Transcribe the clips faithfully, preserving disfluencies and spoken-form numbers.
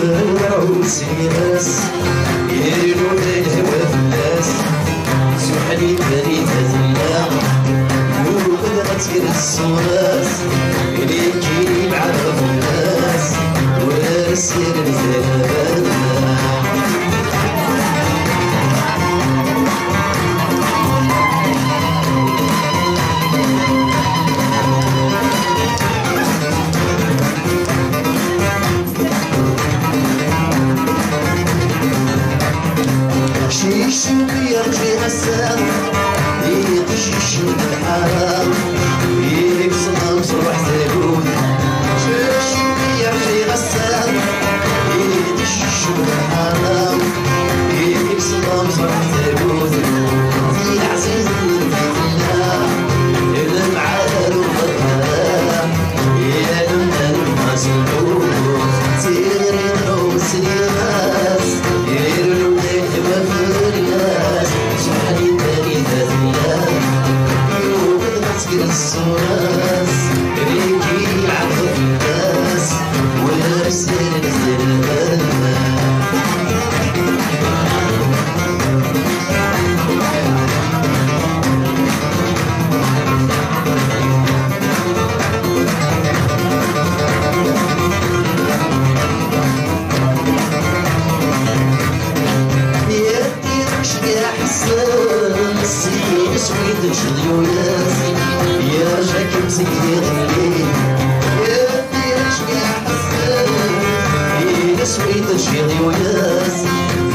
Ur sliɣ-as, yernu lehwa fell-as. Suḥli berida tella, yuɣal ad tt-yerr ṣṣura-s. Nekkini bɛadeɣ fell-as, ur as-yerr lehwa. Cicem yerǧi ass-a, iqcicen lḥal, ibṣel amesruḥ tagut. Cicem yerǧi ass-a, iqcicen lḥal, ibṣel amesruḥ tagut. Di leɛzayez n lfitna, lemɛad uxaṭer.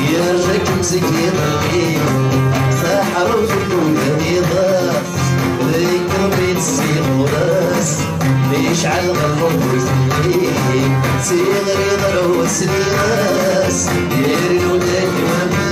Yerra-kem seg yiḍelli, taḥrut n tudert iḍes, deg ṭṭbib s iɣuras, yecɛel ɣer ṛṛuḥ-is, tiɣri ɣer usliɣ-as, yernu dagi wamas.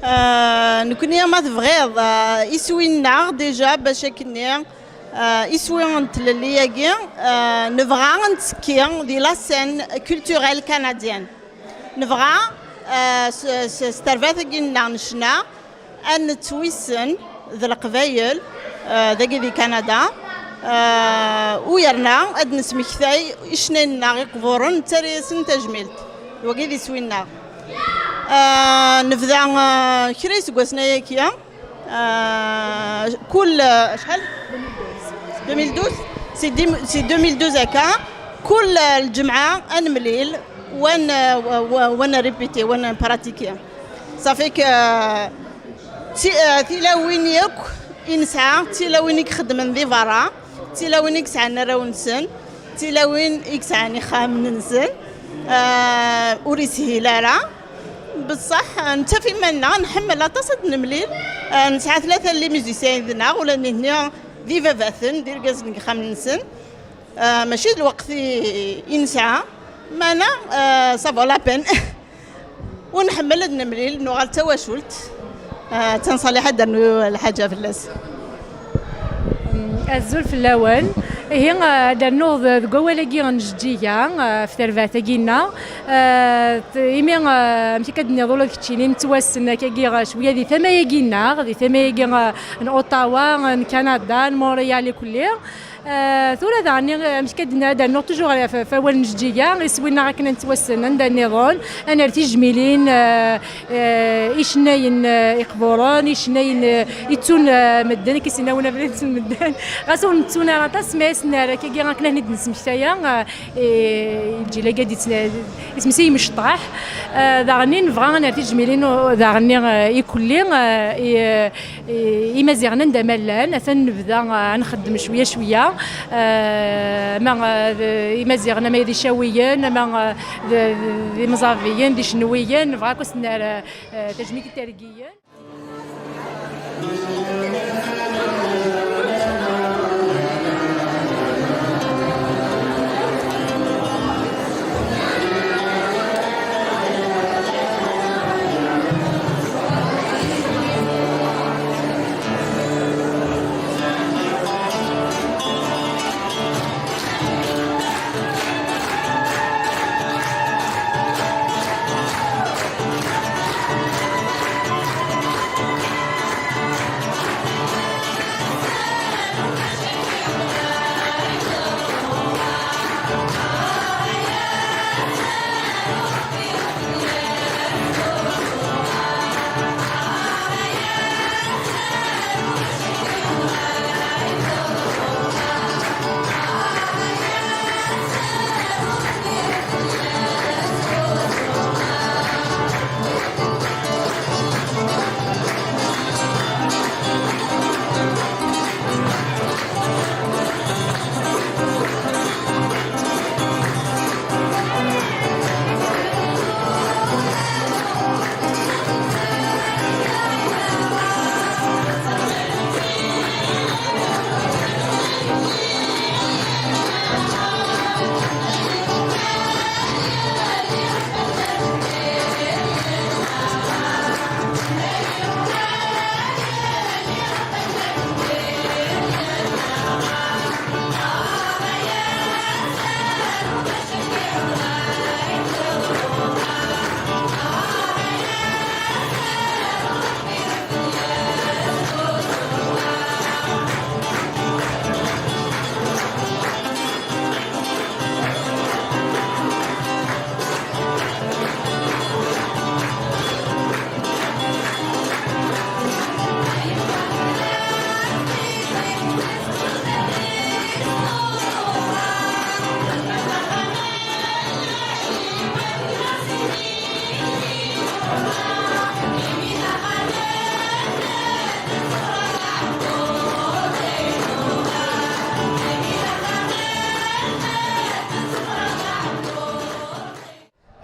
Ah, nekkni, ma tebɣiḍ, ah, iswi-nneɣ, déjà, bac akkenni, ah, iswi n tlelli-agi, ah, nebɣa ad nettekki di la scène culturelle canadienne. Nebɣa, ah, s, s, s terbaɛt-agi-nneɣ n ccna, ad nettwissen d Leqbayel, ah, dagi di Kanada. Ah, u yerna ad nesmektay icennayen-nneɣ iqburen, nettarra-yasen tajmilt. Wagi d iswi-nneɣ. Ah, nebda, ah, kra iseggasen ayaki. Ah, kul, ah, acḥal? Deux mille douze. Si dim-, si deux mille douze akka, kul, ah, lǧemɛa ad nemlil, wa n-, ah, wa, wa, wa nripiti, wa npratiki. Ça fait que, ah, ti-, ah, tilawin yakk i nesɛa, d tilawin i ixeddmen di berra, d tilawin i yesɛan arraw-nsen, d tilawin i yesɛan ixxamen-nsen, ah, ur ishil ara. Beṣṣeḥ, nettaf iman-nneɣ, nḥemmel aṭas ad nemlil. Ah, nesɛa tlata n les musiciens yid-neɣ, ula d nitni d ibabaten, d irgazen deg yixxamen-nsen. Ah, mačči d lweqt i, i nesɛa, meɛna, ah, ça vaut la peine. Ur nḥemmel ad nemlil, nuɣal d tawacult. Ah, d tanṣaliḥ ad d-nernu lḥaǧa fell-as. Azul fell-awen. Ihi, ah, ad d-rnuɣ d-, deg wawal-agi n Jeǧǧiga, ah, ɣef terbaɛt-agi-nneɣ. Ah, t-, imi, ah, amek akka d-nniḍ ula d keččini, nettwassen akkagi, ah, cwiya di tama-agi-nneɣ, di tama-agi, ah, n Ottawa, n Kanada, n Montréal ikelli. Ah, tura daɣen, ah, amek akka d-nniḍ, ad d-rnuɣ toujours ɣef, ɣef wawal n Jeǧǧiga, iswi-nneɣ akken ad nettwassen anda nniḍen, ad nerr tijmilin, ah, eh, icennayen, eh, iqburen, icennayen, eh, ittun, eh, medden, i k-isinawen abrid n medden. Ɣas ur nettun ara aṭas, ma asen-nerr akkagi akken akken i d-nesmektaya, eh, eh, lǧil-agi ad yettna-, isem-is imecṭaḥ. Eh, daɣen i nebɣa ad nerr tijmilin, u-, daɣen, eh, ikelli, eh, i, eh, i, Imaziɣen anda ma llan, atan nebda, eh, ad nxeddem cwiya cwiya. Eh, ma, eh, d Imaziɣen ama d Icawiyen, ama, eh, d, d, d Imẓabiyen, d Icenwiyen, nebɣa akk ad sen-nerr, eh, eh, tajmilt i Tergiyen.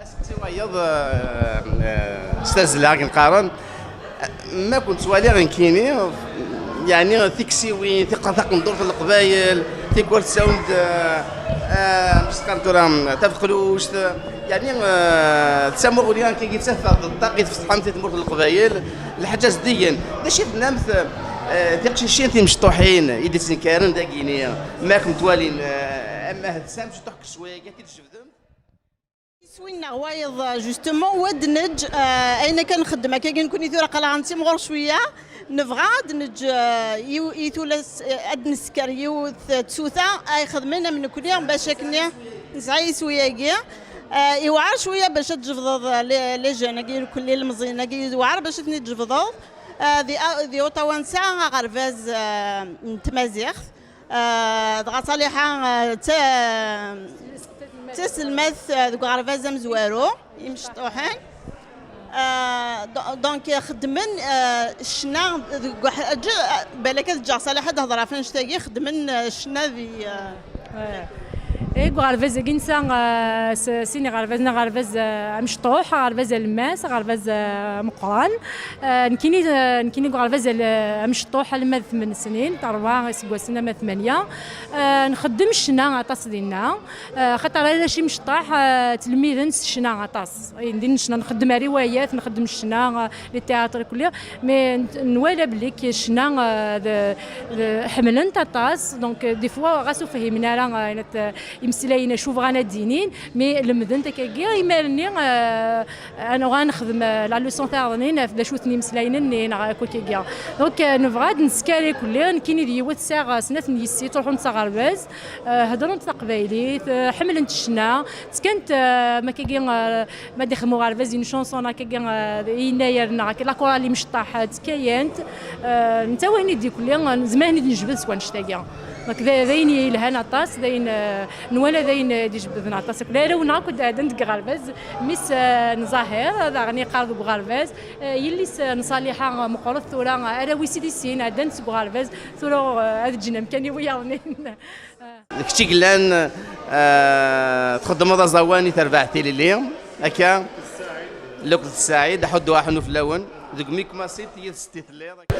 Aseqsi wayeḍ, eh, eh, s tazzla akken qqaren, ma kent ttwaliɣ nekkini, yeɛni tiksiwin, tiqen-, taqendurt n Leqbayel, tikwal tsawem-d, eh, eh, amek s-qqaren tura, tafeqluct, yeɛni, eh, d tamuɣli akken i d-tafeɣ d ṭṭaq i tfetḥemt i tmurt n Leqbayel, lḥaǧa zeddigen. D acu i tennamt, eh, tiqcicin timecṭuḥin i d-ittnekkaren dagini, ma kent ttwalin, eh, amah d Sam ciṭuḥ kesswayagi ad t-id-tjebdem? Winna wayeḍ, justement, wa d-neǧ, euh, ayen akka nxeddem akka, nekkni tura aql-aɣ nettimɣur cwiya, nebɣa ad neǧ, euh, yiw-, i tulas, euh, ad nesker yiwet tsuta ay xedmen am nekkni, bac akken nesɛa iswi-agi. Euh, iwɛer cwiya bac ad tjebdeḍ, euh, les, les jeunes-agi, irkelli, ilmeẓyen-agi, iwɛer bac ad ten-id-tjebdeḍ. Euh, di, di Ottawa nesɛa aɣerbaz, euh, n tmaziɣt. Ah, dɣa Ṣaliḥa, ah, d ta-, d taselmadt, ah, deg uɣerbaz amezwaru, imecṭuḥen. Ah, do-, donc, xeddmen, ah, ccna deg uḥ-, ǧ-, balak ad ǧǧeɣ Ṣaliḥa ad d-tehder ɣef annect-agi, xeddmen, ah, ccna di, ah, Eh, deg uɣerbaz-agi nesɛa, ah, s-, sin iɣerbazen, aɣerbaz, ah, amecṭuḥ, aɣerbaz alemmas, aɣerbaz, ah, ameqqran. Eh, nekkini, eh, nekkini deg uɣerbaz al-, amecṭuḥ alma d tmen snin, ṛebɛa iseggasen ama tmanya. Eh, nxeddem ccna aṭas dinna. Eh, xaṭer arrac imecṭaḥ, eh, ttlemmiden s ccna aṭas. Ayen din ccna, nxeddem riwayat, nxeddem ccna, eh, les théâtres kulli. Mais n-, nwala belli k-, ccna, eh, d, d, ḥemmlen-t aṭas. Donc, eh, des fois, ɣas ur fhimen ara, eh, ayen at-, imeslayen acu bɣan ad d-inin, mais lemden-t akkagi, imir-nni, eh, ad nuɣal nexdem, eh, la leçon tayeḍnin, ɣef d acu-ten imeslayen-nni, neɣ akk akkagi. Donc, eh, nebɣa ad nesker ikelli, nekkini d yiwet sɛiɣ, eh, snat n yessi, ttruḥunt s aɣerbaz, eh, heddrent taqbaylit, eh, ḥemmlent ccna, ttkant, eh, ma akkagi, eh, ma d-ixdem uɣerbaz une chanson, akkagi, eh, i yennayer, neɣ akka la chorale imecṭaḥ, eh, ttkayant, eh, netta wayen i d-ikelli, eh, nezmer ad ten-id-nejbed s wannect-agi. Donc, d, d ayen yelhan aṭas, d ayen, eh, nwala d ayen, eh, d-ijebbden aṭas. Akk d arraw-nneɣ akk d-ɛeddan deg uɣerbaz. Mmi-s, eh, n Zahir, daɣen yeqqar deg uɣerbaz. Eh, yelli-s, eh, n Ṣaliḥa, eh, meqqret tura, eh, arraw-is i di sin, ɛeddan seg uɣerbaz. Tura, eh, ad ǧǧen amkan i wiyaḍ-nni. Kečč i yellan, eh, txeddmeḍ aẓawan i terbaɛt Tilili, akka? Lukd Saɛid, aḥuddu aḥnu fell-awen. Deg mi kmasiḍ yid-s i telliḍ?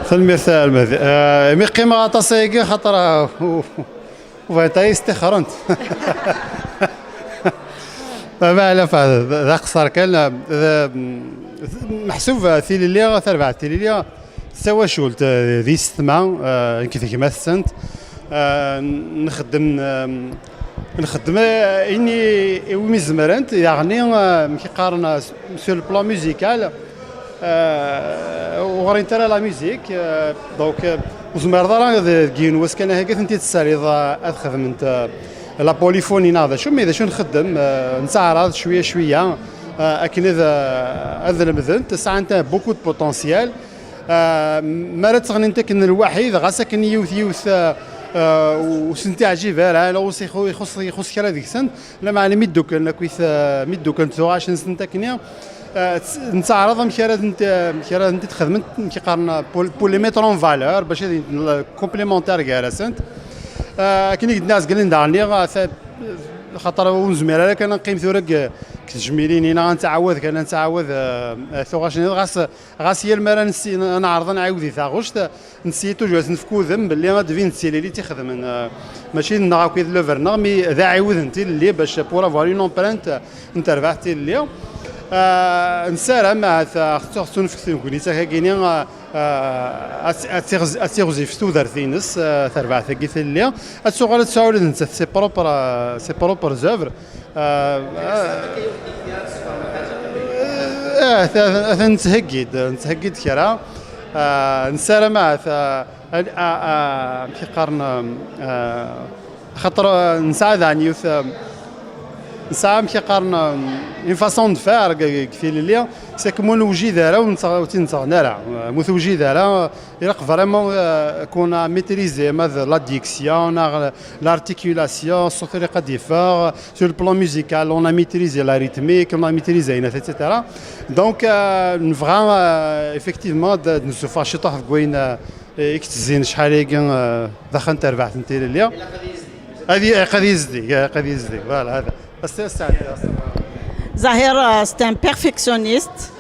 Tanemmirt a Almadi. Eh, imi qqimeɣ aṭas ayagi, xaṭer, eh, u-, u-, bɣiɣ ad yi-stixrent. Meɛna, fa-, d, d aqeṣṣer kan, eh, d, meḥsub, eh, Tilili, tarbaɛt Tilili, d tawacult, eh, d yessetma, eh, nekk d gma-tsent. Eh, nxeddem, eh, nxeddem, eh, ayen i, iwimi zemrent, yaɣni, eh, amek i qqaren, eh, sur le plan musical, eh, ur ɣrint ara la musique, eh, donc, eh, ur zmireḍ ara d, deg yiwen wass kan, ah, akka tent-id-tessaliḍ, eh, ad xedment, eh, la polyphonie neɣ d acu, mais d acu nxeddem, eh, nettaɛraḍ cwiya cwiya, eh, akken ad, eh, ad lemdent, sɛant beaucoup de potentiel. Eh, mi ara ttɣennint akken lwaḥid, ɣas akken yiwet yiwet, eh, eh, ur sent-iɛǧib ara, neɣ ur s-ixu-, ixuṣ, ixuṣ kra deg-sent, lameɛna mi dduklen akkit, eh, mi dduklent tuɣac-nsent akkenni, eh, tt-, nettaɛraḍ amek ara tent-, amek ara tent-id-xedment, amek i qqaren, eh, pour, pour les mettre en valeur, bac ad int-, complémentaire gar-asent. Eh, akken i k-d-nniɣ zgelli daɣen, eh, ta-, xaṭer ur nezmir ara kan ad neqqim tura deg, deg tejmilin-nni, ad nettɛawad kan, ad nettɛawad, eh, eh, tuɣac-nni, ɣas, ɣas yal mi ara nessi-, ad neɛreḍ ad nɛiwed i taɣect, nessi toujours ad s-nefk udem belli ad d-tbin d Tilili i tt-ixedmen, eh, mačči d neɣ akk i d l'œuvre-nneɣ, mi d aɛiwed n Tilili bac pour avoir une empreinte n terbaɛt Tilili. Eh, nessaram ahat, eh, ɣef ttu-, ɣef tunefkt n tegnit-agi-ni, eh, eh, ad, ad tiɣz-, ad tiɣzif tudert-ines, eh, terbaɛt-agi Tilili. Ad tuɣal ad tesɛu ula d nettat ses propres, eh, ses propres œuvres. Eh, eh, eh, atan, atan nettheggi-d, nettheggi-d kra. Eh, nessaram ahat, eh, al-, a-, a-, amek i qqaren, eh, xaṭer, eh, nesɛa daɣen yiwet, eh, nesɛa, amek i qqaren, eh, une façon de faire deg, deg tilelli, c'est que ma ur newjid ara, ur nettɣ-, ur tt-nettɣen ara. Eh, ma ur tewjid ara, ilaq vraiment, eh, qu'on a maîtrisé, ma d la diction, neɣ l'articulation, ṣṣut ilaq ad d-iffeɣ, sur le plan musical, on a maîtrisé la rythmique, on a maîtrisé, et cetera. Donc, euh, nebɣa, euh, effectivement, ad, ad nessufeɣ ciṭuḥ deg wayen, euh, i yettezzin acḥal-agi, euh, daxel n terbaɛt n tilelli. Ad y-, ad yezdig, ad yezdig, voilà, hada. Ass-, ass-, Zahir, euh, c'est un perfectionniste.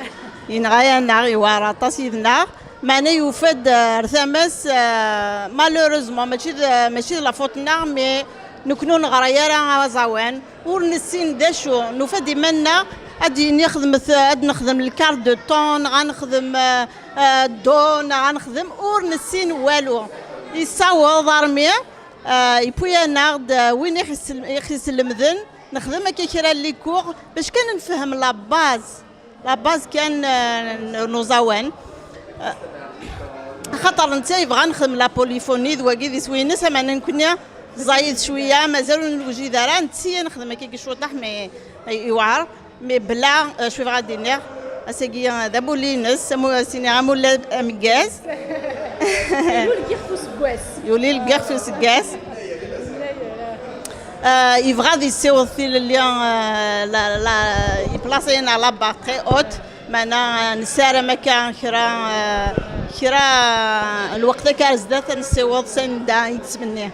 Yenɣa-yaneɣ, yewɛer aṭas yid-neɣ. Meɛna yufa-d, euh, ar tama-s, euh, malheureusement, mačči d, mačči d la faute-nneɣ, mais nekkni ur neɣra ara aẓawan, ur nessin d acu. Nufa-d iman-nneɣ ad d-yini xedmet, ad nexdem le quart de ton, neɣ ad nexdem, euh, euh, do, neɣ ad nexdem, ur nessin walu. Yessaweḍ armi Euh, yewwi-aneɣ-d, euh, win i ɣ-isel-, i ɣ-iselmden, nexdem akka kra n les cours, bac kan nefhem la base, la base kan, euh, n, n uẓawan. Euh, axaṭer netta yebɣa nexdem la polyphonie d wagi d iswi-ines, ama nekkni ẓẓayit cwiya, mazal ur newjid ara, netta nexdem akka cwiṭaḥ, mais yewɛer. Mais bla, euh, cwi bɣa ad d-iniɣ, ass-agi, euh, d amulli-ines, amu-, ad s-iniɣ amulli ameggaz. Yuli deg yixef useggas. Yuli deg yixef useggas. Euh, yebɣa ad yessiweḍ tilelli, euh, la, la, yeplaṣayen à la barre très haute, meɛna, euh, nessaram akka kra, euh, kra n lweqt akka ar zdat ad nessiweḍ s anda i yettmenni.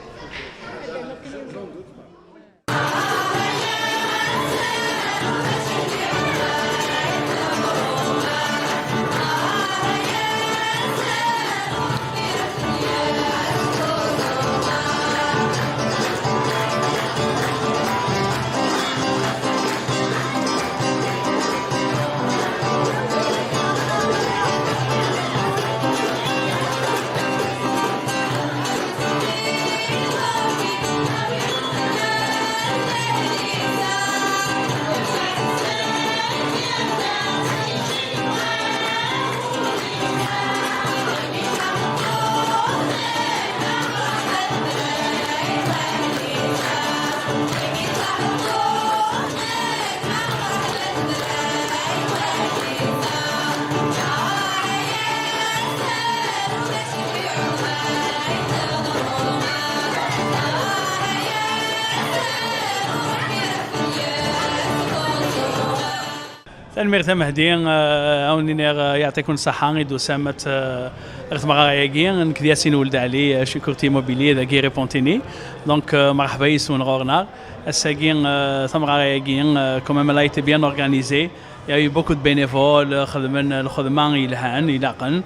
Tanemmirt a Mehdi, eh, ad wen-iniɣ, eh, yeɛṭikum ṣṣeḥḥa i d-tusam ad, eh, ɣer tmeɣra-agi. Nekk d Yasin Weld Ɛli, eh, je suis courtier immobilier dagi Repentigny. Donc, eh, merḥba yes-wen ɣur-neɣ. Ass-agi, eh, tameɣra-agi, eh, quand même, elle a été bien organisée. Il y a eu beaucoup de bénévoles, eh, xedmen lxedma yelhan, ilaqen.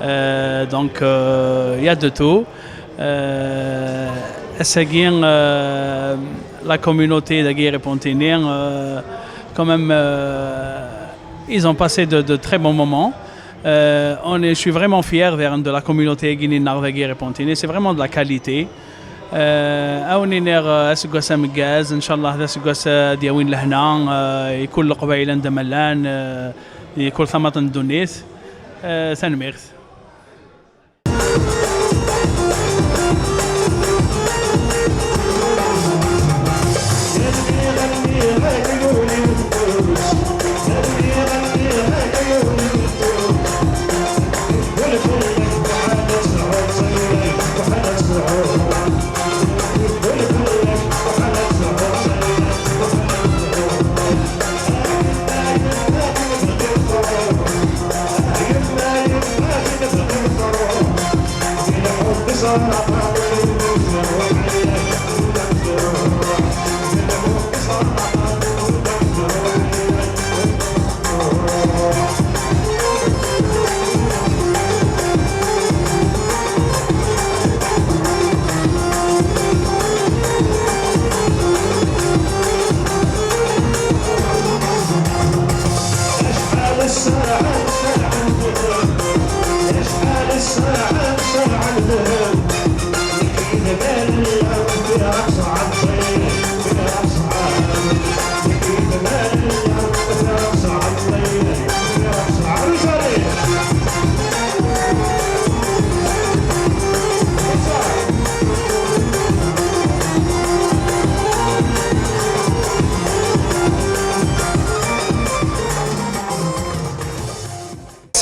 Euh, donc, euh, il y a de tout. Euh, ass-agi, euh, la communauté dagi Repentigny, euh, quand même, euh, ils ont passé de, de très bons moments. Euh, on est, je suis vraiment fier de, de la communauté guinéenne dagi Repentigny. C'est vraiment de la qualité. Euh, ad wen-iniɣ, euh, aseggas ameggaz, ncallah d aseggas, euh, ad d-yawin lehna, euh, i kul Leqbayel anda ma llan, euh, i kul tamaṭ n ddunit. Euh, tanemmirt.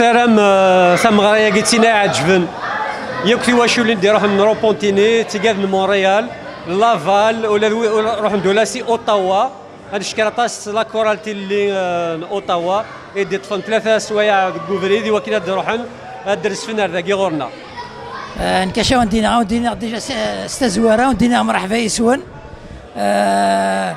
Nessaram, eh, tameɣra-agi d tin ay iɛeǧben yakk tiwaculin d-iruḥen n Repentigny, d tigad n Montréal, Laval, ula d wi-, ula ruḥen-d ula si Ottawa. Ad neckeṛ aṭas la chorale Tilelli, eh, n Ottawa, i d-iṭṭfen tlata swayeɛ deg ubrid i wakken ad d-ruḥen ad d-resfen ar dagi ɣur-neɣ. Eh, nekk acu ad wen-d-iniɣ, ad wen-d-iniɣ déjà s, s tazwara, ad wen-d-iniɣ mṛeḥba yes-wen. Eh,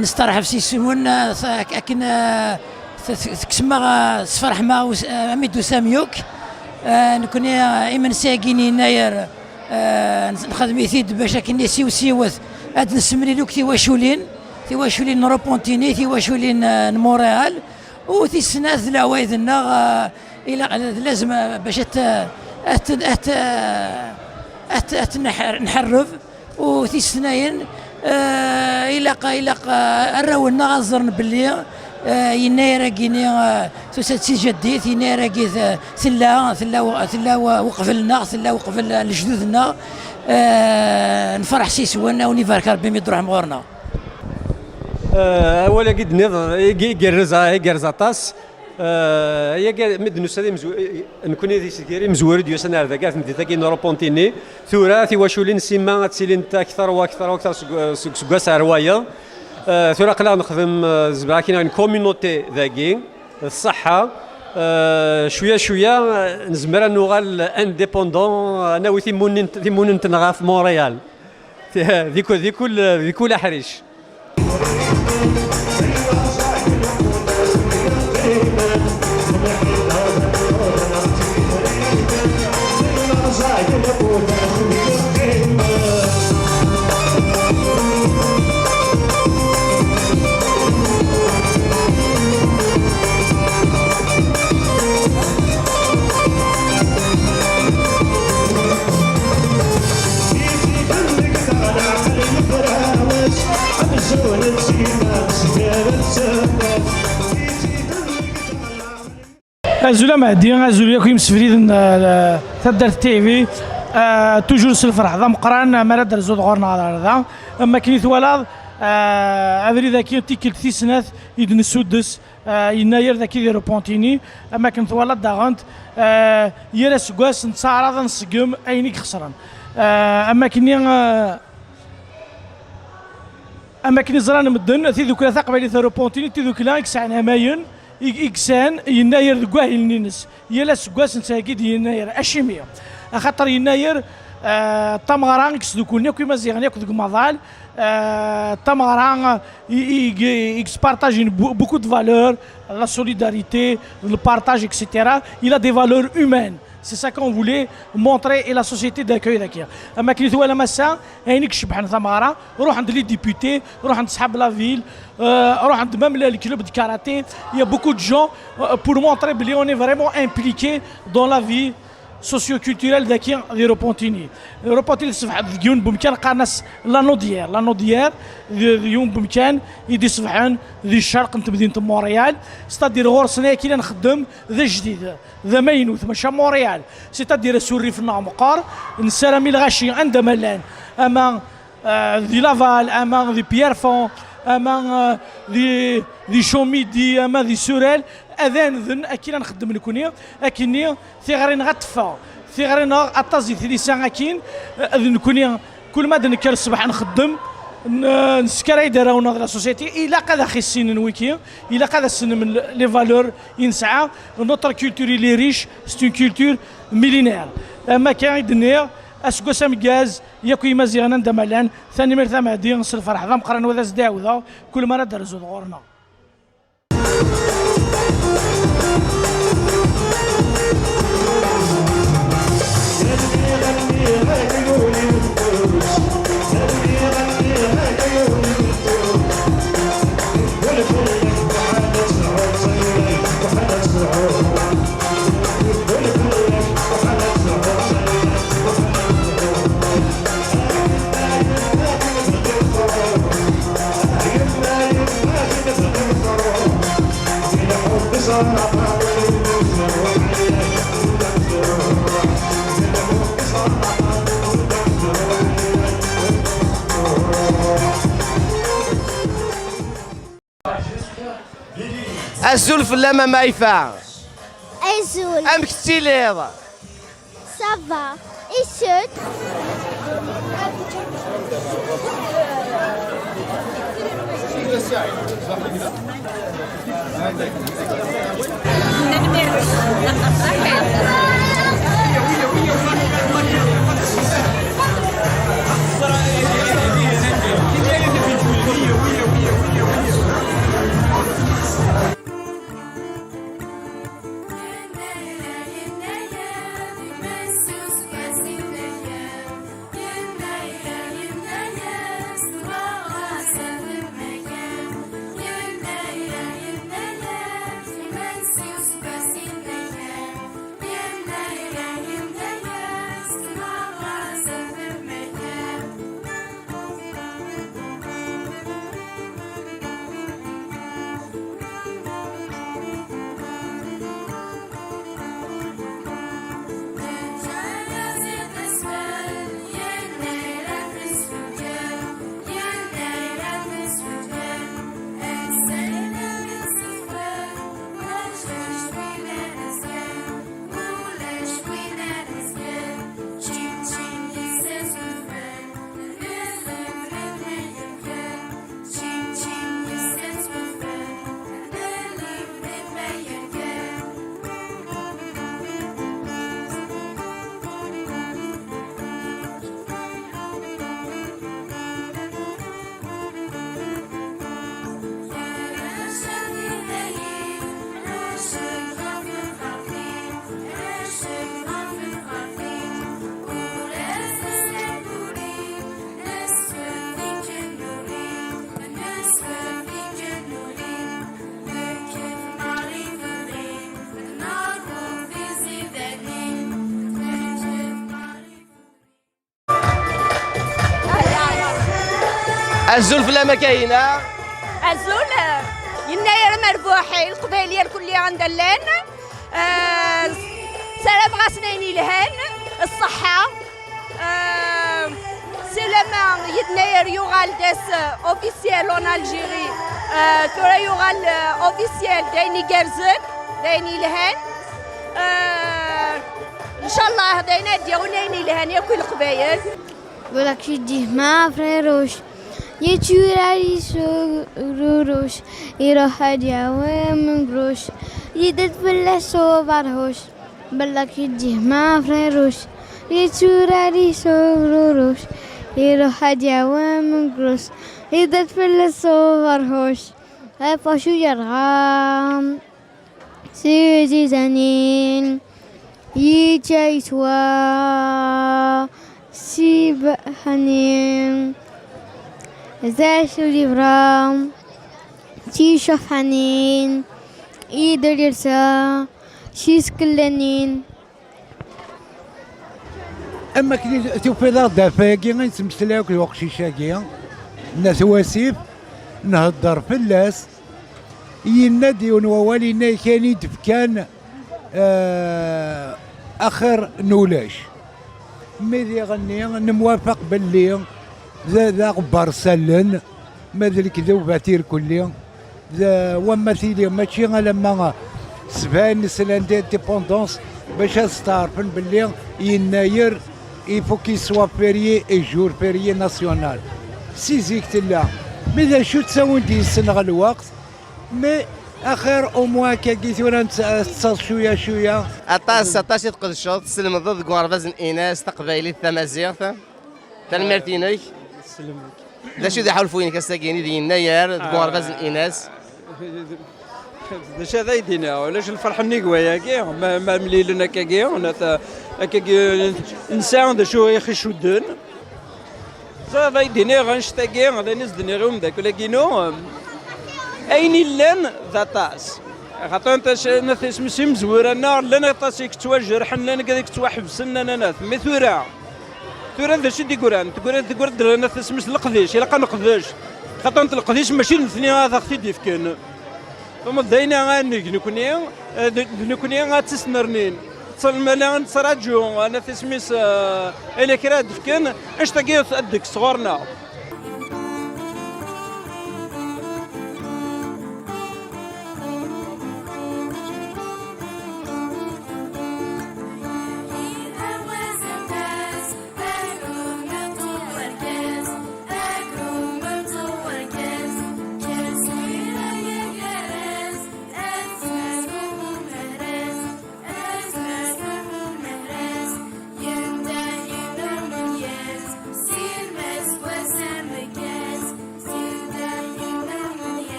nesteṛḥeb s yes-wen, eh, s-, ak-, akken, eh, t-, t-, tekksem-aɣ, eh, sferḥem-aɣ us-, eh, ami d-tusam yakk. Eh, nekkni, eh, imensi-agi n yennayer, eh, nx-, nxedm-it-id bac akken siwsiwet ad d-nessemlil akk tiwaculin, tiwaculin n Repentigny, tiwaculin, eh, n Montréal, u tis snat d leɛwayed-nneɣ, eh, ilaq, d lazem, eh, bac ad t-, ad t-, ad t-, ad t-, ad t-nḥer-, nḥerreb. U tis tnayen, eh, ilaq, ilaq, eh, arraw-nneɣ ad ẓren belli, eh, yennayer-agi-ni, eh, tusa-d si jaddit, yennayer-agi t-, tella, tella, tella uqbel-nneɣ, tella uqbel lejdud-nneɣ, eh, nferḥ s yiswen, a wen-ibarek Rebbi mi d-truḥem ɣur-neɣ. Eh, awal-agi d-tenniḍ, ig-, igerrez, igerrez aṭas. Eh, aya, mi d-nusa d imezw-, eh, nekkni d isegri imezwura i d-yusan ar dagi, ar temdint-agi n Ropentini. Tura tiwaculin sima ad ttilint akter u akter u akter seg, seg useggas ar wayeḍ. Eh, tura aql-aɣ nexdem, eh, zemreɣ ad k-iniɣ une communauté dagi, d ṣṣeḥḥa. Eh, cwiya cwiya, eh, nezmer ad nuɣal indépendant, eh, ad nawi timunin-, timunent-nneɣ ɣef Montréal. Di ku-, di kul, di kul aḥric. Azul a Mehdi, azul yakk imsefriden n, eh, taddart T V. Eh, toujours s lferḥ d ameqqran, mi ara d-terzuḍ ɣur-neɣ ɣer da. Am akken i twalaḍ, eh, abrid-agi tikkelt tis snat i d-nessuddes, eh, yennayer dagi di Ropentini. Am akken twalaḍ daɣen, eh, yal aseggas nettaɛraḍ ad nṣeggem ayen i ixesren. Eh, am akken i, eh, Am akken i ẓran medden, tidukla taqbaylit Ropentini d tidukla i yesɛan amayen, i, i yesɛan yennayer deg wahilen-ines. Yal aseggas nettheggi-d yennayer. Acimi? Axaṭer yennayer, eh, d tameɣra i yesdukulen akk imaziɣen akk deg umaḍal, eh, d tameɣra i, i, i, i yespartajin bu-, beaucoup de valeurs, la solidarité, le partage, et cetera. Il a des valeurs humaines. C'est ça qu'on voulait montrer et la société d'accueil dagi. Am akken i twalam ass-a, ayen i icebbḥen tameɣra, ruḥen-d les députés, ruḥen-d ṣḥab la ville, euh, ruḥen-d même le club de karaté. Il y a beaucoup de gens, euh, pour montrer belli on est vraiment impliqué dans la vie socio-culturelle dagi di Ropentini. Ropentini tessebḥ deg yiwen n wemkan qqaren-as l'Anneau d'Hyères. L'Anneau d'Hyères d, d yiwen n wemkan i d-isebḥen di ccerq n temdint n Montréal, c'est-à-dire ɣur-sen ay akkin ad nxeddem d ajdid. D amaynut, maca Montréal. C'est-à-dire asurrif-nneɣ meqqer, nessaram i lɣaci anda ma llan, ama, euh, di Laval, ama di Pierrefonds, ama, euh, di, di Chaumy-Midi, ama di Surel, ad aneden akken ad nxeddem nekni, akkenni tiɣri-nneɣ ad teffeɣ. Tiɣri-nneɣ aṭas di tlisa akkin, euh, d nekni Kul ma d-nekker ṣṣbeḥ nxeddem, n-, neskaray-d arraw-nneɣ di la société, ilaq ad aɣ-issinen wiki, ilaq ad ssnen l-, les valeurs i nesɛa. Notre culture, il est riche, c'est une culture millénaire. Am akka i d-nniɣ, aseggas ameggaz, yakk Imaziɣen anda ma llan, tanemmirt a Mehdi, s lferḥ d ameqqran wa d as-d-ɛawdeɣ, kul ma ara d-terzuḍ ɣur-neɣ. Azul fell-am a Maïfa. Azul. Amek tettiliḍ? Ça va. Et chut. Azul fell-am a Kahina. Azul, eh, yennayer amerbuḥ i Leqbayel irkelli anda llan. Eh, Ssarameɣ-asen ayen yelhan, ṣṣeḥḥa. Eh, Selama yennayer yuɣal d ass officiel en Algérie. Eh, tura yuɣal eh, officiel d ayen igerrzen, d ayen yelhan. Eh, Ncallah d ayen ad d-yawin ayen yelhan yakk i Leqbayel. Voilà que je dis ma frère rouge. Yettwirari s ugrurec, iruḥ ad yawi amegruc, yedda-d fell-as uberhuc. Bella k-yeǧǧih ma frère rouge, yetturari s ugrurec, iruḥ ad yawi amegruc, yedda-d fell-as uberhuc. Ɣef wacu yerɣa? Si zizanin, yečča yeswa, si beḥnin, d acu yebra, si cafḥanin, ider yersa, si skellanin. Am akken i tufiḍ-aɣ-d ɣef wayagi i nettmeslay akked uqcic-agi n At Wasif, nhedder fell-as, yenna-d yiwen wawal, yenna-yak ayen i d-fkan eh, axir n ulac. Mi d iɣenni, nemwafaq belli d d aɣebbar s allen, ma d lekdeb at irkelli, d wamma tili mačči alamma sebɛin sna n l'indépendance bac ad steɛrfen belli yennayer il faut qu'il soit férié et jour férié national. Si zik tella, mi d acu ttawin-d yessenɣ lweqt, mais axir au moins akkagi tura nett- tettaḍ cwiya cwiya. Aṭas, aṭas i tqedceḍ, teslemdeḍ deg uɣerbaz n Inas taqbaylit tamaziɣt. Tanemmirt-inek. D acu d iḥulfu-inek ass-agi d yennayer deg uɣerbaz n Inas? D acu ara yi-d-iniɣ, ulac lferḥ nnig wayagi, ma, ma mlilen akkagi, nat-, akkagi nesɛa d acu i ɣ-icudden. Ẓriɣ ad yi-d-iniɣ annect-agi, d ayen i s-d-nniɣ i umeddakel-agi-inu, ayen illan d aṭas. Xaṭer nat-, nat isem-is imezwura-nneɣ, llan aṭas i yettwajerḥen, llan i yettwaḥebsen, llan anat. Mi tura, tura d acu i d-yeggran? Teggran, teggran-d llan nat isem-is leqdic, ilaq ad neqdec. Xaṭer nat leqdic mačči d nutni ad aɣ-t-id-ifken. Tumeḍ d ayen ara neg nekni, eh, d d nekni ad tt-isnernin. Ṭṭalmala nettraǧu, anat isem-is, eh, ala kra ad d-fken, annect-agi ad d-tekkes ɣur-neɣ.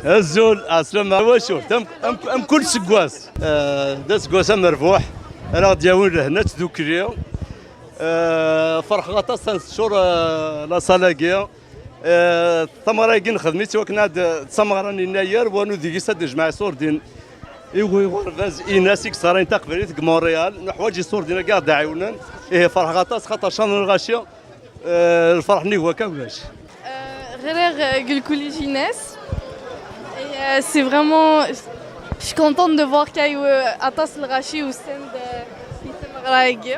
Azul, ɛeslama, wacu? Tam- am- Amkul seg wass. Eh, d aseggas amerbuḥ, ara ɣ-d-yawin lehna d tdukli. Eh, ferḥeɣ aṭas ad nessur, eh, laṣal-agi. Eh, tameɣra-agi nexdem-itt i wakken ad d tameɣra n yennayer, wanu deg-s ad d-nejmeɛ iṣurdiyen i uɣerbaz Inas i yeṣṣarayen taqbaylit deg Montréal. Nuḥwaǧ iṣurdiyen-agi ad ɣ-d-ɛiwnen. Ihi ferḥeɣ aṭas xaṭer Canan Lɣaci, eh, lferḥ nnig wakka ulac. Euh, ɣriɣ, euh, deg le collège Inas. Et, euh, c'est vraiment, je suis contente de voir qu'il y a eu, euh, aṭas n lɣaci ussan-d, euh, i tameɣra-agi.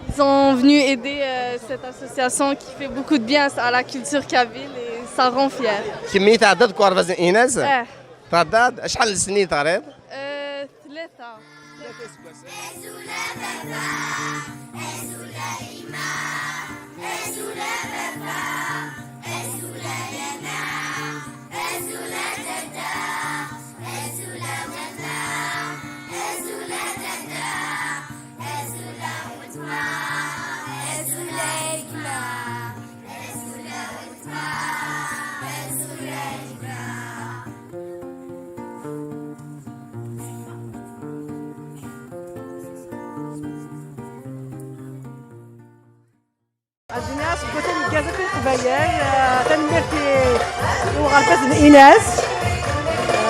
Ils sont venus aider, euh, cette association qui fait beaucoup de bien à la culture kabyle et ça rend fière. Kemmi tɛeddaḍ deg uɣerbaz n Inas? Eh. Tɛeddaḍ? Acḥal n snin teɣriḍ? Euh, tlata. Ad d-iniɣ aseggas ameggaz akk i Leqbayel, eh, tanemmirt i, i uɣerbaz n Inas.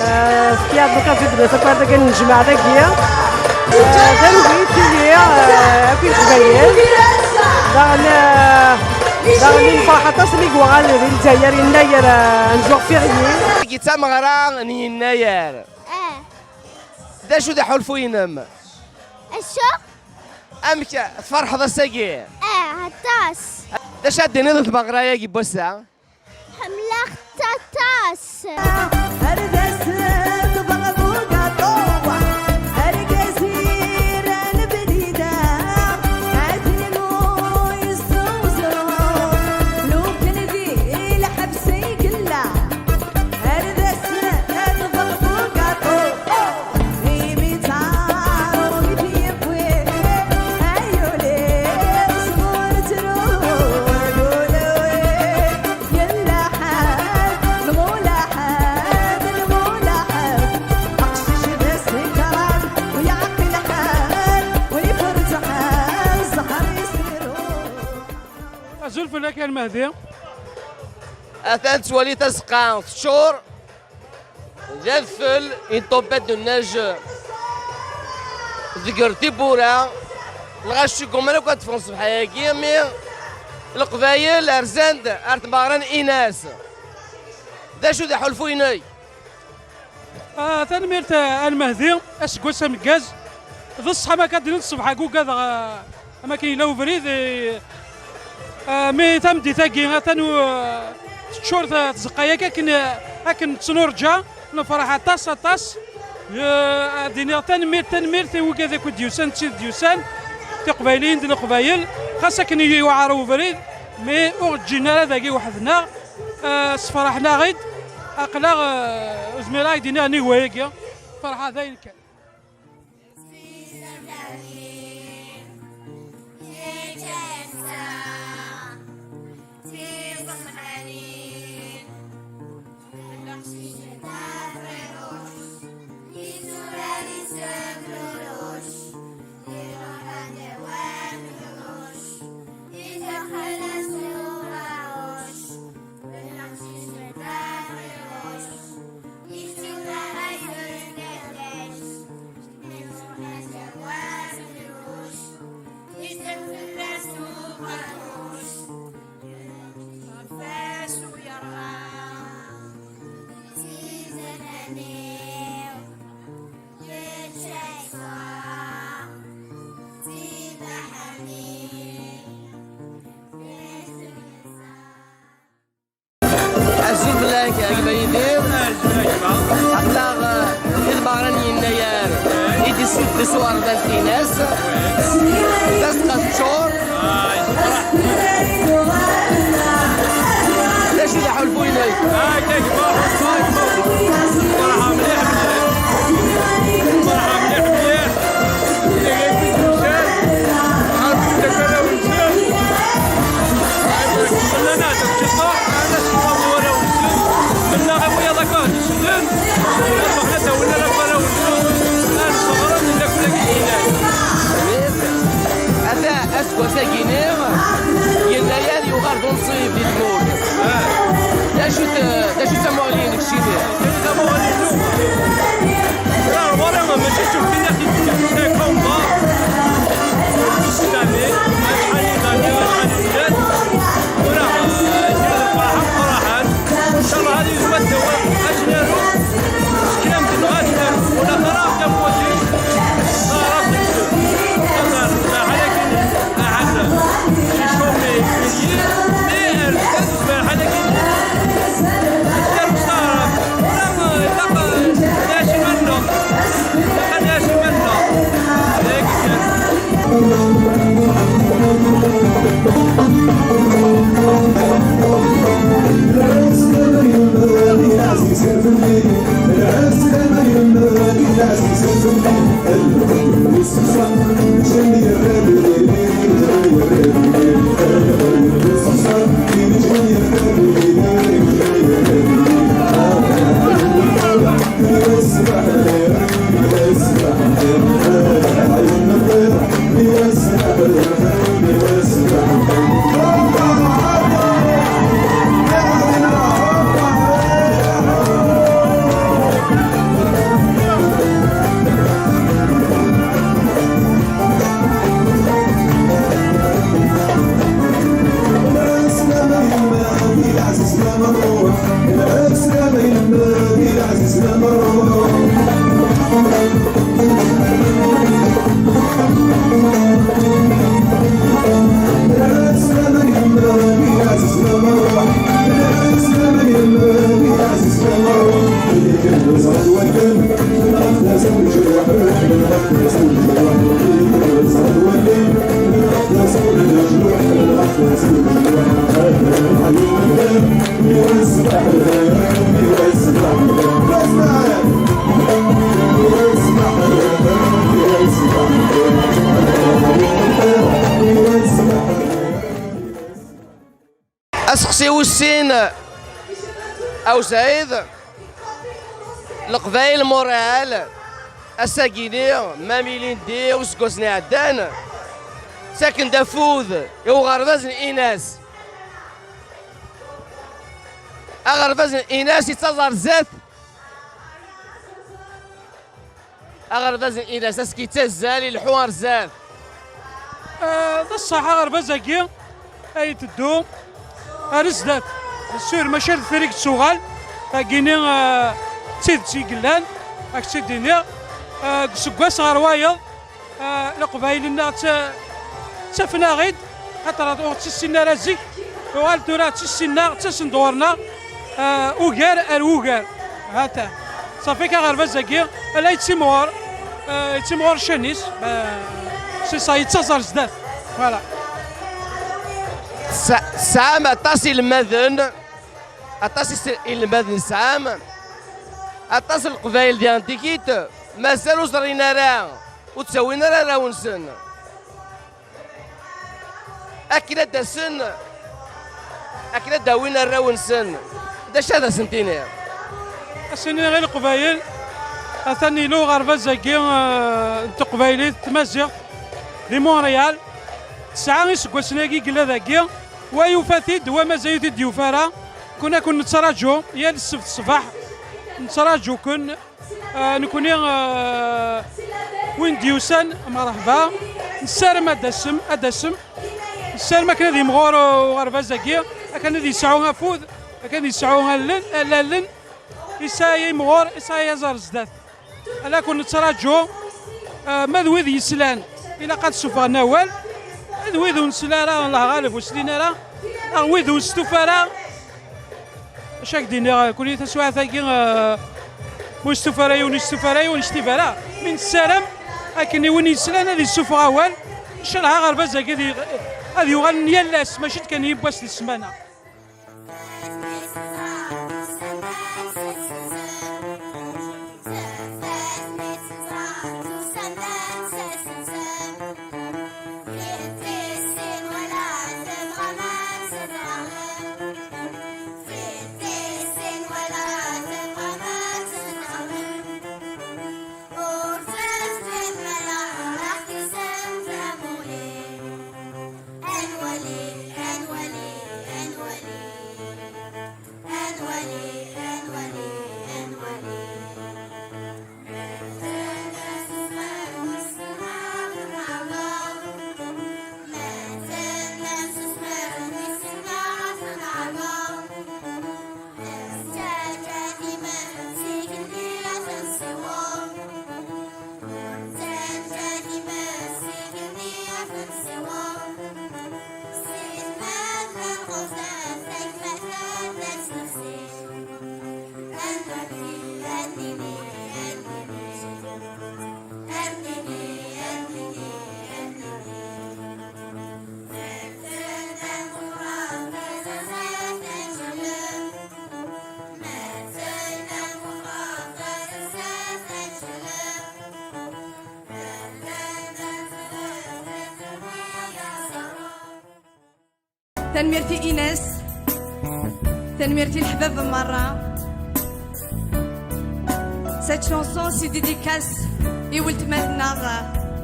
Eh, tefka-aɣ-d l'occasion de la soirée dagi, n jmaɛ dagi. Eh, d arugi i tili, eh, akk i Leqbayel. Daɣen, eh, daɣen nefreḥ aṭas mi yuɣal di Lezzayer, yennayer, eh, un jour férié. Dagi d tameɣra n yennayer. Eh. D acu d aḥulfu-inem? Acu? Amek tferḥeḍ ass-agi? Eh, aṭas. D acu ad d-tiniḍ i tmeɣra-agi n wass-a? Ḥemmleɣ-tt aṭas. Ar d asen-tebɣ bugaṭu, argaz iran bdida, ad yenu yessuẓru, lukan di lḥebs i yella. Ar d asen-tebɣ bugaṭu, imi d taṛumit yewwi, ay ul-iw sɣur tru, ul-iw yella ḥed, lmulaḥed, lmulaḥed, aqcic d asekran, u yeɛqel ḥed, u yefreǧ ḥed, zzher yesru. Azul fell-ak a Lmehdi. Atan tettwali tazeqqa teččur d adfel, une tempête de neige, tger tiwwura, lɣaci ggumman akk ad ffɣen ṣṣbeḥ-agi, mi Leqbayel rzan-d ar tmeɣra n Inas. D acu d aḥulfu-inek? Ah, tanemmirt, ah, a Lmehdi, aseggas ameggaz. D ṣṣeḥ, am akka d-nniḍ ṣṣbeḥ-agi ugadeɣ, ah, am akken yella ubrid, eh, ah, mi tameddit-agi atan u-, ah, teččur ta-, tzeqqa-yak akken, akken nettnurǧa, nefreḥ aṭas, aṭas. Eh, ad d-iniɣ tanemmirt, tanemmirt i wigad akk i d-yusan, d tid d-yusan, tiqbayliyin d leqbayel, xas akken i yuɛer ubrid, mi ur ǧǧin ara dagi weḥd-neɣ. Eh, sfeṛḥen-aɣ-id, aql-aɣ, eh, ur zmireɣ ad ak-d-iniɣ nnig wayagi, ferḥeɣ d ayen kan. Azul fell-ak a gma Yidir. Aql-aɣ, eh, di lmeɣra n yennayer i d-isuddus uɣerbaz Inas. Tazeqqa teččur. D acu d aḥulfu-inek? Ferḥeɣ mliḥ mliḥ. Ferḥeɣ mliḥ mliḥ. Ata aseggas-agi-nni, yennayer yuɣal d unṣib di tmurt. D acu-t, d acu-t tamuɣli-inek, Cimi? Tamuɣli-inu, la, ɣur-i mačči d tukti-nni i d-teǧǧa, c'est comme ça. Cette année, acḥal n iḍan, acḥal n sdat, tura, eh, lferḥ, ferḥen. Inchallah, ad yezmer ad d-awiɣ, ad tt-naru, kra n tenɣa ad tt-naru. Ula xara d amwaji, xara d amwaji. Xaṭer, la, ḥalakin, ahat, ciccum, mais, mais, eh, Aseqsi wis sin, a Usaɛid, Leqbayel Montréal, ass-agi-ni, ma milindi useggasen iɛeddan, ttaken-d afud i uɣerbaz n Inas. Aɣerbaz n Inas yettaẓ ar zdat. Aɣerbaz n Inas, ass-agi yettazzal, ileḥḥu ar zdat. Eh, d ṣṣeḥ, aɣerbaz-agi ay iteddu ar zdat. Sûr, maca ar deffir i yettuɣal. Tagini, eh, d tidet i yellan, ad k-tt-id-iniɣ. Eh, deg useggas ɣer wayeḍ, eh, Leqbayel-nneɣ tta-, ttafen-aɣ-id, xaṭer ur tt-issin ara zik. Uɣal tura d tissin-nneɣ, ttasen-d ɣur-neɣ, eh, ugar ar wugar. Hata. Ṣafi kan aɣerbaz-agi, ala yettimɣur, eh, yettimɣur ccan-is, eh, c'est ça, yettaẓ ar zdat. Voilà. Tesɛam aṭas inelmaden, aṭas is-, inelmaden tesɛam, aṭas n Leqbayel di Antikit, mazal ur ẓrin ara, ur ttawin ara arraw-nsen. Akken ad d-asen, akken ad d-awin arraw-nsen, d acu ad asen-tiniḍ? Ad s-iniɣ i Leqbayel, atan yella uɣerbaz-agi, eh, n teqbaylit, tmaziɣt, di Montréal. Tesɛa iseggasen-agi i yella dagi, wa yufa-t-id, wa mazal ur t-id-yufi ara. Kun ad ken-nettraǧu yal ssebt ṣṣbeḥ, nettraǧu-ken. Ah, nekkni, ah, win d-yusan, merḥba. Nessaram ad d-tasem, ad d-tasem. Nessaram akken ad yimɣur, uh, uɣerbaz-agi, akken ad yesɛu afud, akken ad yesɛu allen, allalen. Yesɛa yimɣur, yesɛa aẓar zdat. Ala ken-nettraǧu, ah, ma d wid yeslan, ilaq ad sufɣen awal. D wid ur nesli ara, Allah ɣaleb, ur slin ara, neɣ wid ur nestufa ara. Acu ak-d-iniɣ, kuli taswiɛt-agi, eh, ur yestufa ara yiwen, ur yestufa ara yiwen, ur yectib ara. Mi nessaram akken i win yeslan ad yessufeɣ awal, ncallah aɣerbaz-agi ad y-, ad yuɣalen yal ass, mačči d kan yiwwas di ssmana. Tanemmirt i Ines. Tanemmirt i leḥbab merra. Cette chanson, c'est dédicace i weltma-nneɣ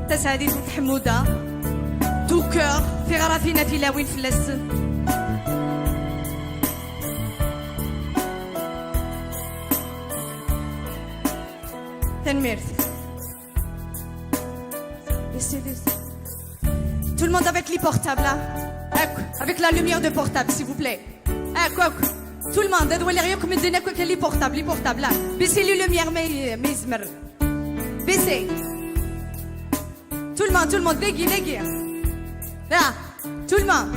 Taseɛdit At Ḥemmuda. Tout cœur, tiɣratin a tilawin fell-asen. Tanemmirt. Laissez, laissez. Tout le monde avec les portables, hein? Avec, avec la lumière de portable, s'il vous plaît. Avec, avec. Tout le monde, ad waliɣ yakk medden akk, les portables, les portables, là. Baissez les lumières, mais, mais, mais. Baissez. Tout le monde, tout le monde, dégui, dégui. Là, tout le monde.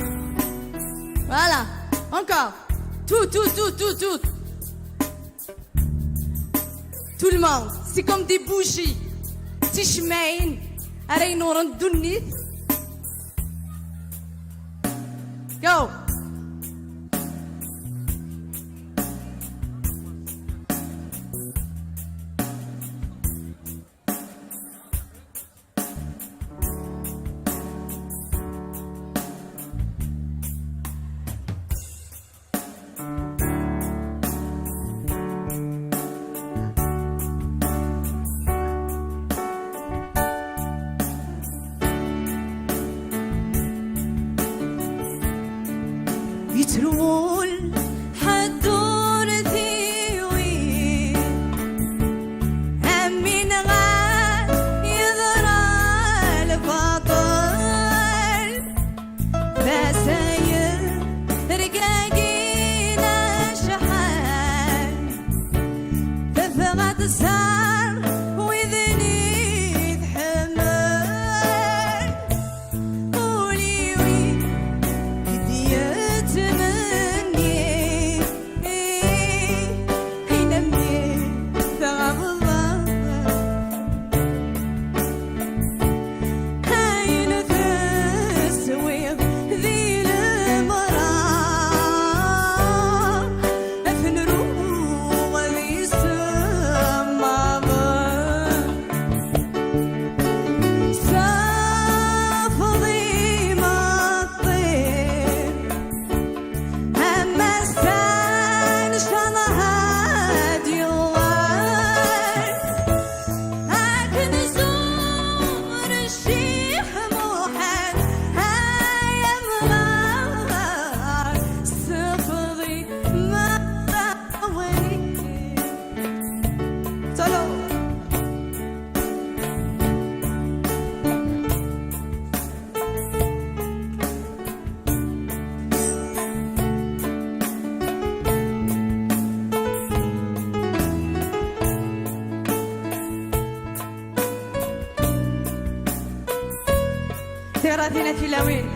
Voilà. Encore. Tout, tout, tout, tout, tout. Tout le monde, c'est comme des bougies. D ticemmaɛin ara inuren ddunit. Go! Yettru ḥedd ur t-iwin, am win ɣer yeḍra lbaṭel. Tasa-ya rgagin acḥal, tebɣa ad tẓer widen i tḥemmel. Ul-iw i d-yettmenni, ayen am-d-tɣabeḍ. Ayen teswiḍ di lemra, ad t-nruɣ d isemmaḍen. Safeḍ imeṭṭi, am ass-a ncallah ad yuɣal. Ad k-nzur Ccix Muḥend, ay amɣar, sefḍi ma ṭawi. Solo. Tiɣratin a tilawin.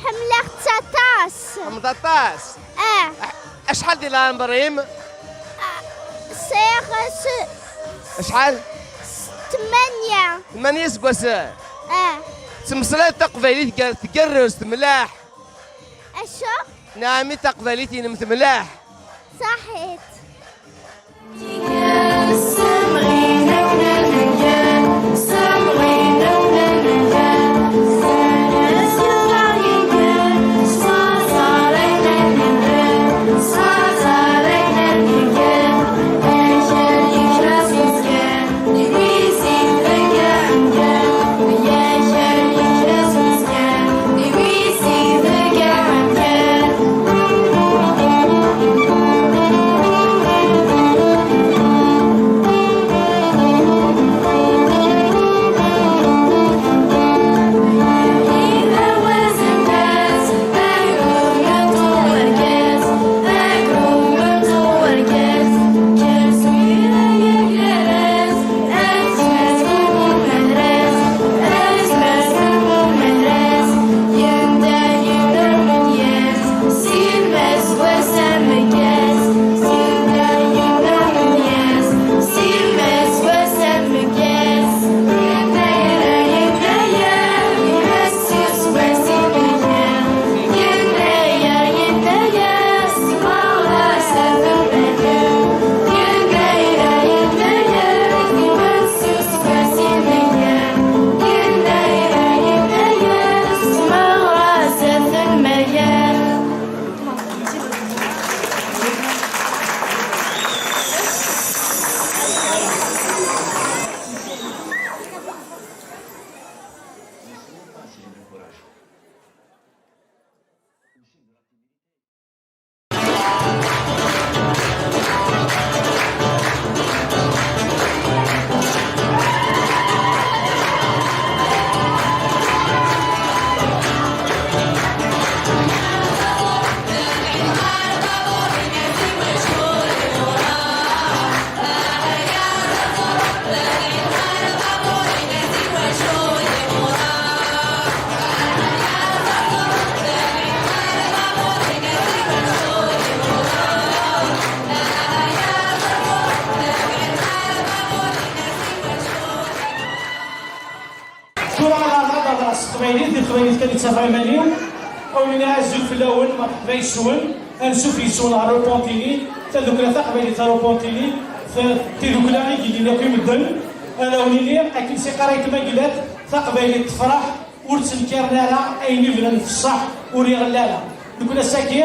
Ḥemmleɣ-tt aṭas. Tḥemmleḍ aṭas? Ah. Acḥal di leɛmer-im? Sɛiɣ s-, acḥal? S-, tmanya. Tmanya iseggasen? Ah. Tettmeslayeḍ taqbaylit gar-, tgerrez, temlaḥ? Acu? Neɛmi, taqbaylit-inem temlaḥ. Saḥit. Tura ɣer ɣer ɣer s teqbaylit, di teqbaylit kan i ttafeɣ iman-iw. Awen-iniɣ azul fell-awen, merḥba yes-wen, ansuf yes-wen ɣer Repentigny, tadukla taqbaylit ɣer Repentigny, t- tidukla i yellin akk i medden. Ad awen-iniɣ, akken s-iqqar aytma Gilad, taqbaylit tefreḥ, ur ttenkaren ara ayen ibnan f ṣṣeḥ ur iɣelli ara. Nekkni ass-agi,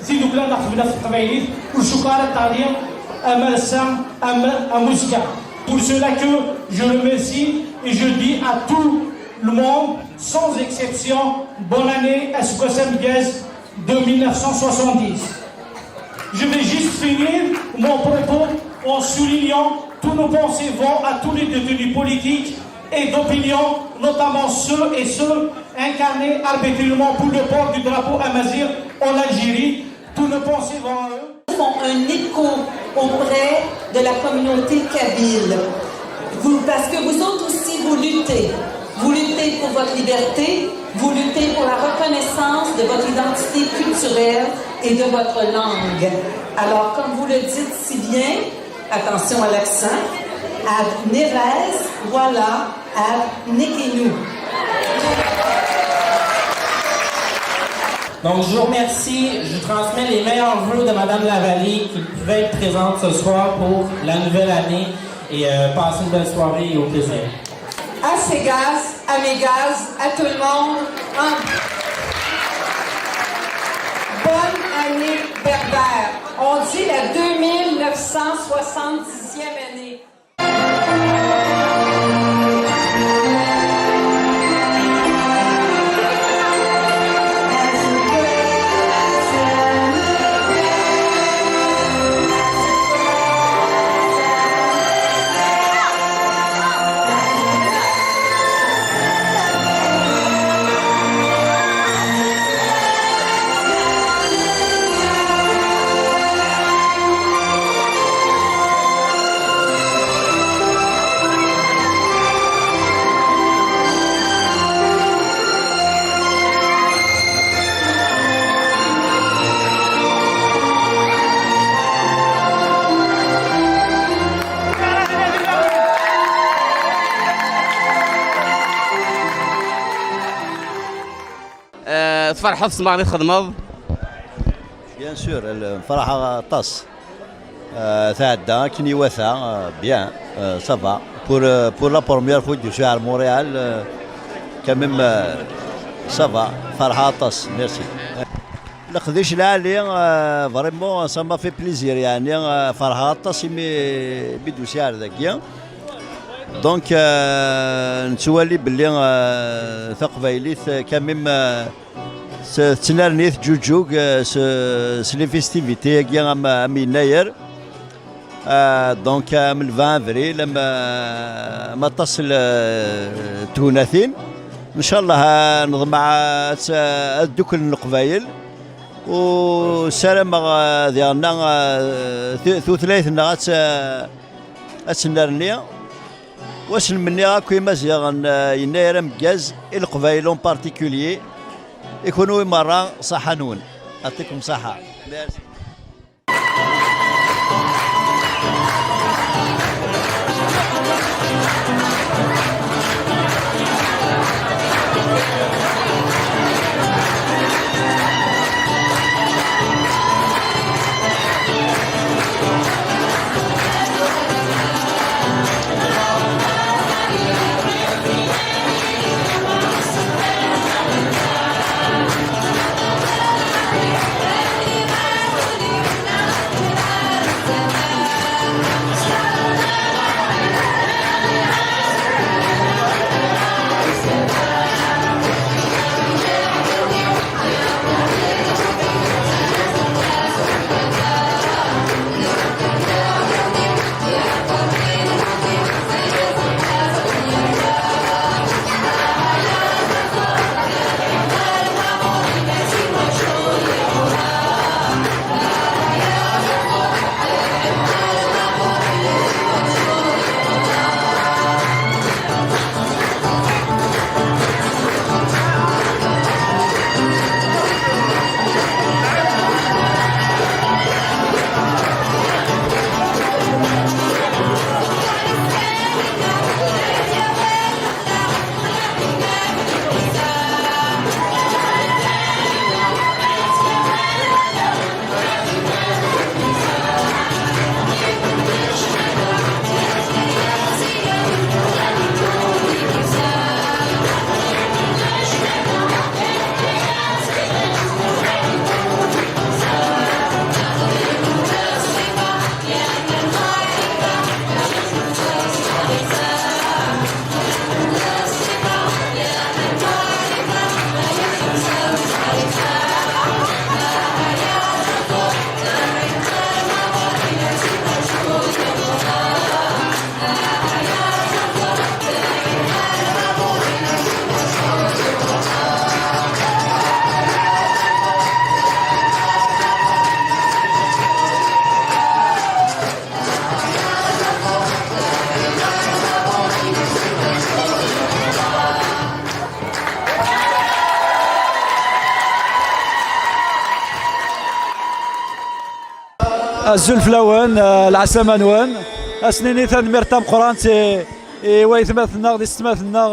tidukla neɣ tebna f teqbaylit, ur cukkeɣ ara teɣli am ass-a, am, am uzekka. Pour cela que je remercie et je dis à tout le monde, sans exception, bonne année, aseggas ameggaz de mille neuf cent soixante-dix. Je vais juste finir mon propos en soulignant tous nos pensées vont à tous les détenus politiques et d'opinion, notamment ceux et ceux incarnés arbitrairement pour le port du drapeau amazigh en Algérie. Tous nos pensées vont à eux. Font un écho auprès de la communauté kabyle. Vous, parce que vous autres aussi, vous luttez. Vous luttez pour votre liberté, vous luttez pour la reconnaissance de votre identité culturelle et de votre langue. Alors, comme vous le dites si bien, attention à l'accent, ad Nérez, voilà, ad Nekenu. Donc, je vous remercie, je transmets les meilleurs vœux de Madame Lavallée qui pouvait être présente ce soir pour la nouvelle année et euh, passer une belle soirée et au plaisir. À Ségaz, à Mégaz, à tout le monde, un bonne année berbère. On dit la deux mille neuf cent soixante-dixième année. Eh, tferḥeḍ s tmeɣra i txedmeḍ? Bien sûr, el- ferḥeɣ aṭas. Euh, tɛedda akken iwata, euh, bien, euh, ça va. Pour, euh, pour la première fois que je suis à Montréal, euh, quand même, euh, ça va. Ferḥeɣ aṭas, merci. Leqdic lɛali, euh, vraiment, ça m'a fait plaisir, yeɛni, euh, ferḥeɣ aṭas imi, imi d-usiɣ ar dagi. Donc, euh, nettwali belli, euh, taqbaylit, euh, quand même, euh, s- tettnerni teǧǧuǧǧug, euh, s, s les festivités-agi am, am yennayer. Euh, donc, am le vingt avril, am, am aṭas n, euh, tegnatin. Ncallah, euh, neḍmeɛ ad, ad dduklen Leqbayel. U ssarameɣ, euh, diɣen, euh, tu- tutlayt-nneɣ ad, t- ad tennerni. Wa s-nmenni akk Imaziɣen, eh, yennayer ameggaz, i Leqbayel en particulier, i kunwi merra, ṣaḥa-nwen. Yɛṭikum ṣaḥa. Merci. Azul fell-awen, eh, lɛeslama-nwen. Ad s-nini tanemmirt tameqqrant i, i waytmaten-nneɣ d yessetmaten-nneɣ,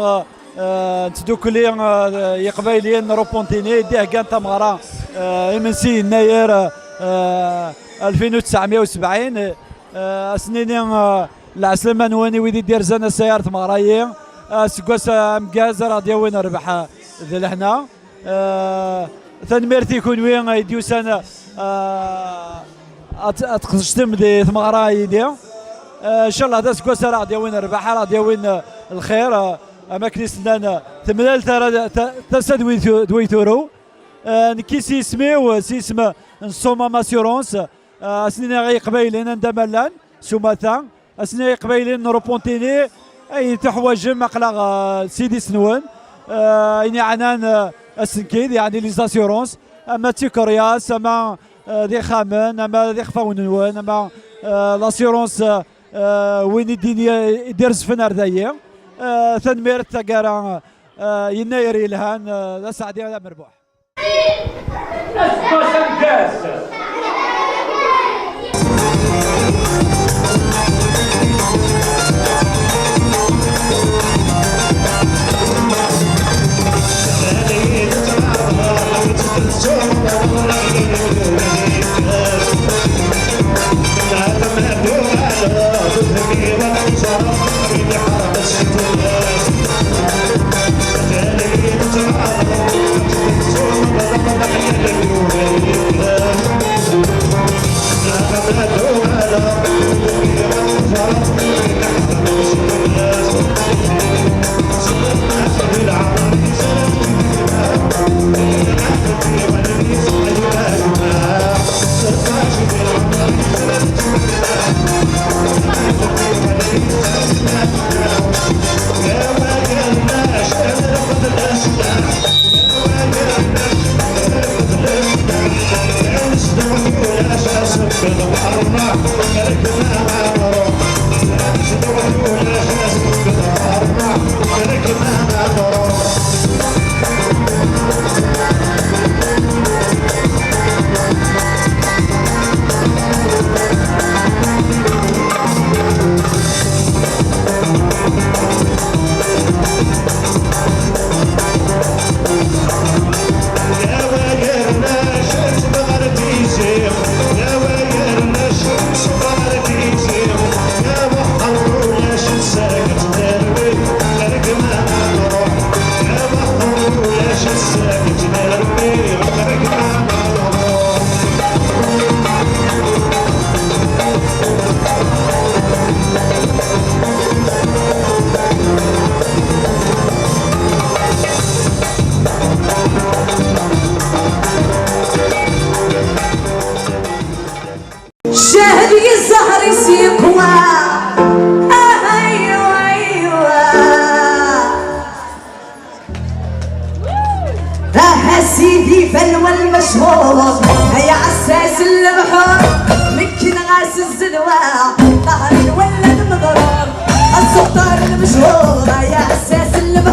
eh, n tdukli, eh, yeqbayliyen n Rupuntini, i d-iheggan tameɣra, eh, imensi yennayer, eh, alfin u tesɛemya u sebɛin. Eh, ad s-nini, eh, lɛeslama-nwen i wid i d-irzan assayer tmeɣra-yi. Eh, aseggas ameggaz ara ɣ-d-yawin rrbeḥ, eh, d lehna. Eh, tanemmirt i kunwi ay d-yusan, eh, ad, ad tqedcem di tmeɣra yid-i. Eh, ncallah d aseggas ara ɣ-d-yawin rrbeḥ, ara ɣ-d-yawin, eh, lxir, eh, am akken i s-nnan, eh, temlal tara, ta-, tasa d wi tu-, d wi turew. Eh, nekki s yisem-iw, s yisem n Soma Assurance, eh, ad s-nini i Yiqbayliyen anda ma llan, s umata, ad s-nini i Yiqbayliyen n Rupuntini, ayen tuḥwaǧem aql-aɣ, eh, s idis-nwen, eh, ayen yeɛnan, eh, asenkid, yeɛni les assurances, ama d tikeryas, ama, eh, d ixxamen, ama d ixfawen-nwen, ama, eh, l'assurance, eh, eh, win i d-ini, i d-irezfen ar dayi. Eh, tanemmirt taggara, eh, yennayer yelhan, eh, d aseɛdi d amerbuḥ. Aseggas ameggaz. Ccah di zzher-is yeqwa. Aywa, aywa. Aha sidi, balwa lmechur, ay aɛessas n lebḥur, mekken ɣas zzedwa, ṭaher lwella d meḍrur, assuṭṭer lmechur, ay aɛessas n lebḥur.